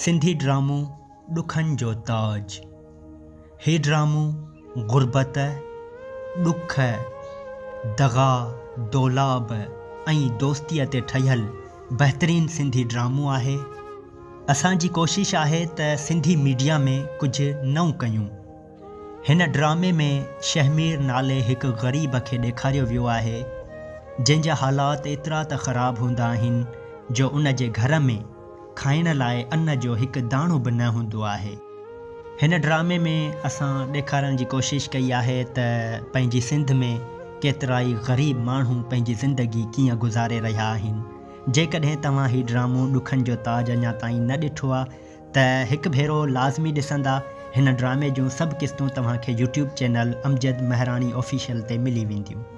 سنڌي ڊرامو ڏکن جو تاج هي ڊرامو غربت، ڏک، دغا، دولاب ۽ دوستيء تي ٺهيل بهترين سنڌي ڊرامو آهي. اسان جي ڪوشش آهي ته سنڌي ميڊيا ۾ ڪجهه نئون ڪيون. هن ڊرامي ۾ شهمير نالي هڪ غريب کي ڏيکاريو ويو آهي جنهن جا حالات ايترا ته خراب هوندا آهن جو ان جي گهر ۾ کائڻ لاء ان جو هڪ داڻو به نه هوندو آهي. هن ڊرامي ۾ اسان ڏيکارڻ جي ڪوشش ڪئي آهي ته پنهنجي سنڌ ۾ ڪيترائي غريب ماڻهو پنهنجي زندگي ڪيئن گذاري رهيا آهن. جيڪڏهن توهان هي ڊرامو ڏکن جو تاج اڃا تائين نه ڏٺو آ ته هڪ ڀيرو لازمي ڏسندا. هن ڊرامي جون سڀ قسطون توهان کي YouTube channel Amjad Mehrani official تي ملي وينديون.